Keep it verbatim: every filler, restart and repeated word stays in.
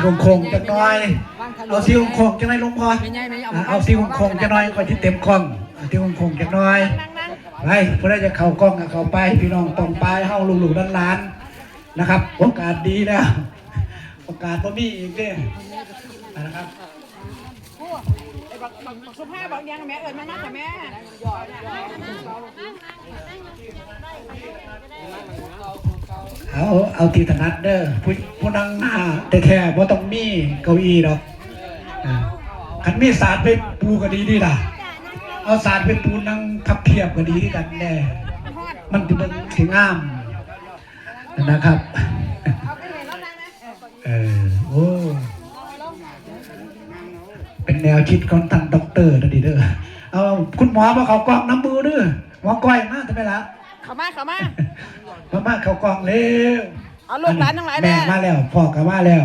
โค้งๆจักหน่อย เอาสีโค้งๆจักหน่อยหลวงพ่อ อ่ะเอาสีโค้งๆจักหน่อย ค่อยสิเต็มกล้อง เอาสีโค้งๆจักหน่อย ไป ผู้ใดจะเข้ากล้องก็เข้าไป พี่น้องป้องปายเฮา ลูกๆหลานๆนะครับ โอกาสดีแล้ว โอกาสบ่มีอีกเด้อ นะครับ ไอ้บักบักบักสุภาพบักยังแม่เอิญมานัดแต่แม่ เอาเอาที่ถนัดเด้อ ผู้ผู้นั่งหน้าแท้ๆบ่ต้องมีเก้าอี้ดอก อ่า คันมีสาดไปปูก็ดีดีล่ะ เอาสาดไปปูนั่งพับเพียบก็ดีคือกันแน่ มันสิเบิ่งสิงามนะครับ เออ โอ้ เป็นแนวคิดของท่านด็อกเตอร์นะดีเด้อ เอาคุณหมอมาเข้ากล้องน้ำมือเด้อ หมอก้อยมาทำไมล่ะ เขามาเขามา มามาเข้ากล้องเร็ว เอาลูกหลานทั้งหลาย แม่ แม่ มาแล้ว พ่อก็มาแล้ว